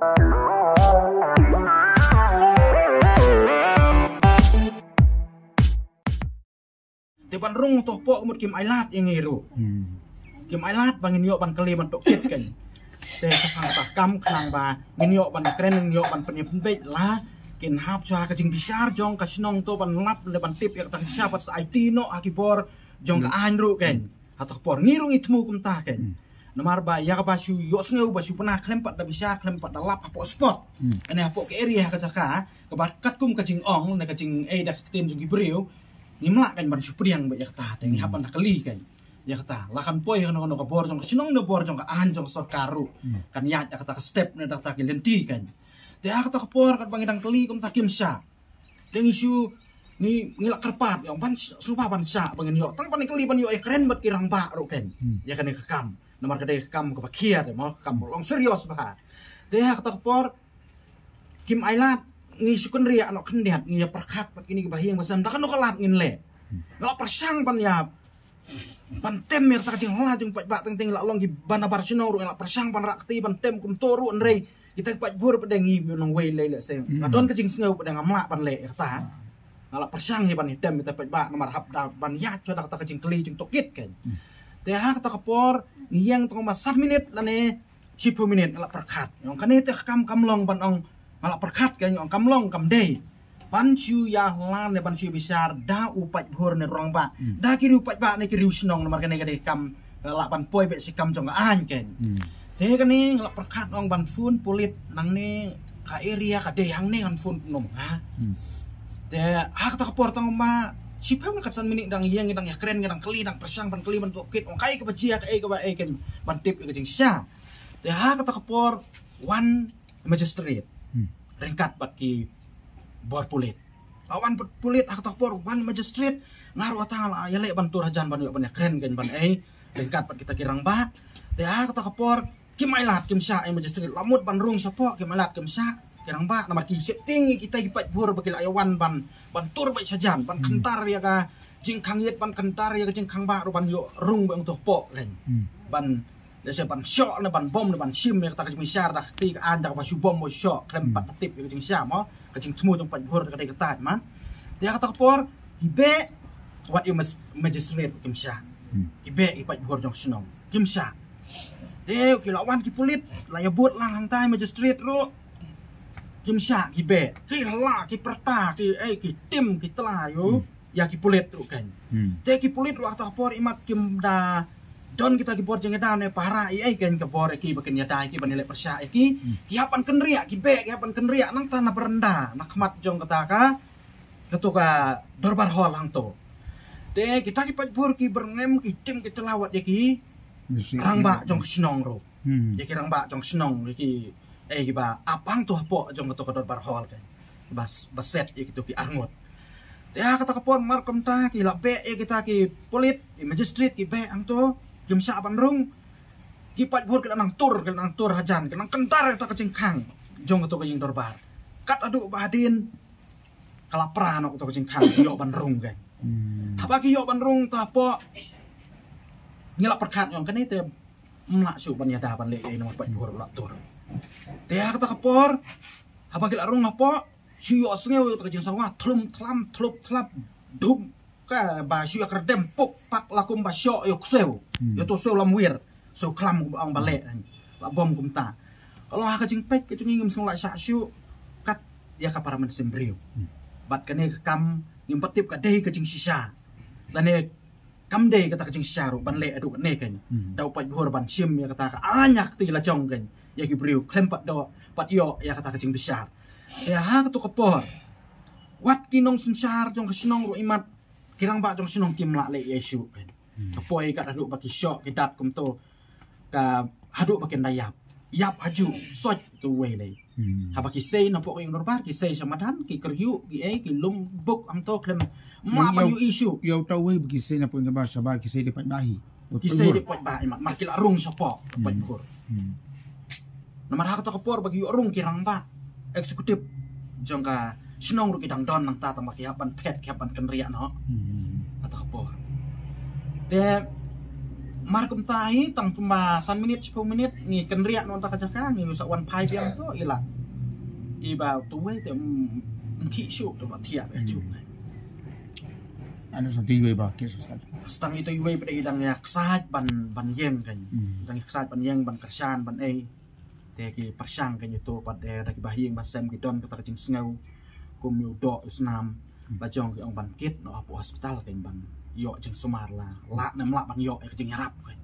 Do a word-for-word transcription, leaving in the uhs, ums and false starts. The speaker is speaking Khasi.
Te ban rung to pok mut kim ailad ïa ngi ruh. Hmm. Kim ailad ba ngin ïoh ban kali ban tohkit kan. Te shaphang kata ka kam khnang ba ngin ïoh ban kren, ngin ïoh ban pynïap pynbeit la kin hap shuwa ka jingbishar jong ka shnong to ban lap le ban tip ïa kata ka shisha pat sa aiti noh ha ki bor jong ka aiñ ruh kan. Hmm. Ha kata ka por ngi ruh ngi thmu kumta kan. Hmm. Namar ba ïa kaba shu ïohsngew ba shu pynah khlem pat da bishar, khlem pat da lap hapoh spot. Hmm. Ane hapoh ka area ha ka jaka kaba katkum ka jingong ne ka jingei da ka ktien jong ki briew. Ngim lah kan ban shu pdiang ba ïa kata te ngi hap ban da kali kan. Ïa kata la kan poi ha kano kano ka bor jong ka shnong ne bor jong ka aiñ jong ka sorkar ruh. Hmm. Kan ïaid da kata ka step ne da kata ki lynti kan. Te ha kata ka por katba ngi dang kali kumta kim shah. Te ngi shu ngi ngi la kyrpad ïa ban sngewbha ban shah ba ngin ïoh tang ban kali ban ïoh ïa kren bad ki rangbah ruh kan. Hmm. Ïa kane ka kam namar ka dei ka kam kaba khia te mo ka kam long serious bha. Te ha kata ka por kim ailad ngi shu kynriah noh khyndiat ngi ïa pyrkhat bad kine kiba hiang ba sem da kano ka lad ngin leh. Hmm. Nga la pyrshang ban ïa ban tem ïa kata ka jingla jong paidbah teng teng la long ki ban nabar shnong ruh la pyrshang ban rah kti ban tem kumto ruh hynrei kita ki paidbah pat dang ngi nongwei lei lei se. Hmm. Nga don ka jingsngew pat dang ngam lah ban leh ïa kata. Nga la pyrshang hi ban ïa tem ïa kita paidbah namar hap da ban ïa chwa da kata ka jingkylli jingtohkit kan. Hmm. Te ha kata ka por ngi ïeng tang ma san minit lane shiphew minit nga la pyrkhat. Ong kane te kam kam long ban ong nga la pyrkhat kan ong kam long kam dei. Ban shu ïa hla ne ban shu bishar da u paidbah ne rangbah. Hmm. Da ki riew paidbah ne ki riew shnong namar kane ka dei kam la ban poi bad shi kam jong ka aiñ kan. Hmm. Te kane nga la pyrkhat ong ban phone pulit nangne ka area ka dei hangne ngan phone kum nga. Hmm. Te ha kata ka por tang ma shiphew minit kat san minit dang ïeng dang ïa kren dang kylli dang pyrshang ban kylli ban tohkit ong kai kaba jia ka ei kaba ei kan ban tip ka jingshisha. Te ha kata ka por wan magistrate. Hmm. Ryngkat bad ki bor pulit. La wan bad pulit ha kata ka por wan magistrate nga ruh tang la ïa leh ban tur hajan ban ïoh ban ïa kren kan ban ei ryngkat bad kita ki rangbah. Te ha kata ka por kim ailad kim shah ei magistrate la mut ban rung shapoh kim ailad kim shah ki rangbah namar ki shepting kita ki paidbah ba ki la ïa wan ban ban tur bad shajan ban kyntar ïa ka jingkhang ïit ban kyntar ïa ka jingkhang bah ruh ban ïoh rung ba ong to poh kan. Hmm. Ban lehse ban shoh ne ban bom ne ban shim ïa kata ka jingbishar da ka kti ka aiñ da kaba shu bom ba shoh khlem pat da tip ïa ka jingshisha mo ka jingthmu jong paidbah da ka dei kata man. Te ha kata ka por ki beh wat ïa magistrate kim shah. Hmm. Ki beh ki paidbah jong shnong kim shah. Te ki la wan ki pulit la ïa bud lang hangtai magistrate ruh kim shah ki beh ki la ki pyrta ki ei ki tim ki tla ïa u. Hmm. Ïa ki pulit ruh kan. Hmm. Te ki pulit ruh ha kata ka por imat kim da don kita ki bor jingïada ne pahara ei ei kan ka bor ïa ki ba kin ïada ïa ki ban ïaleh pyrshah ïa ki. Hmm. Ki hap ban kynriah ki beh ki hap ban kynriah nangta na baranda na khmat jong kata ka kato ka dorbar hall hangto. Te kita ki paidbah ki byrngem ki tim ki tla wat ïa ki rangbah jong ka shnong ruh. Hmm. Ïa ki rangbah jong shnong ïa ki ei kiba ap hangto hapoh jong kato ka dorbar hall kan. Ba ba set ïa kito ki arngut. Te ha kata ka por mar kumta ki la beh ïa kita ki pulit ki magistrate ki beh hangto kim shah ban rung. Ki paidbah ki la nang tur ki la nang tur hajan ki la nang kyntar ïa kata ka jingkhang jong kato ka ïing dorbar. Kat haduh ba hadien ka la pra noh kato ka jingkhang ki ïoh ban rung kan. Hmm. Haba ki ïoh ban rung ta hapoh ngi la pyrkhat ïong kane te Mla shu ban ïada ban leh ei namar paidbah ruh la tur. Te ha kata ka por haba ki la rung hapoh shu ïohsngew ïa kata ka jingsarwa thlum thlam thlup thlap dum kaba shu ïa kyrdem puk pak la kumba shoh ïa u ksew. Hmm. Ïa uto u sew lamwir sew khlam kumba ong ba leh la bom kumta. Ka long ha ka jingpeit ka jong ngi ngim sngew la shah shuh kat ïa ka para mynsiem briew. Hmm. Bad kane ka kam ngim pat tip ka dei ka jingshisha lane kam dei kata ka jingshisha ruh ban leh haduh kane kan. Hmm. Da u paidbah ban shim ïa kata ka aiñ ha kti la jong kan ïa ki briew khlem pat doh pat ïoh ïa kata ka jingbishar. Te ha kato ka por wat ki nongsynshar jong ka shnong ruh imat ki rangbah jong shnong kim lah leh ei ei shuh kan. Hmm. Ka poi kat haduh ba ki shoh ki dat kumto ka haduh ba kin da ïap ïap hajuh soit kawei lei. Hmm. Haba ki sei napoh ka ïing dorbar ki sei sha madan ki kyrhiuh ki ei ki lum buk hangto khlem mah ban ïohi shuh. Ïa uta uwei ba ki sei napoh ïing dorbar shabar ki sei da paidbah hi. Ki sei da paidbah imat mar ki la rung shapoh paidbah. Hmm. Namar ha kata ka por ba ki ïoh rung ki rangbah executive jong ka shnong ruh ki dang don nangta tang ba ki hap ban phet ki hap ban kynriah noh. Hmm. Ha kata ka por te Mar kumta hi tang kumba san minit, shiphew minit ngi kynriah noh ta ka jaka, ngi sa wan phai biang to i la. I ba tu wei te, mm, mm, ki shu to ba thiah ba ju. Ano sa ti wei ba ke sa. Stang ito i wei pat i dang ïa ksaid ban, ban ïeng kan. Hmm. Dang ïa ksaid ban ïeng, ban kyrshan, ban ei. Te ki pyrshang kan ïa to pat, eh, da ki ba ïeng ba sem ki don kata ka jingsngew. Kum ïa u doh u snam. La jong ki ong ban kit noh hapoh hospital kan ban ïoh jingsumar la. La ne em lah ban ïoh ïa ka jingïarap kan.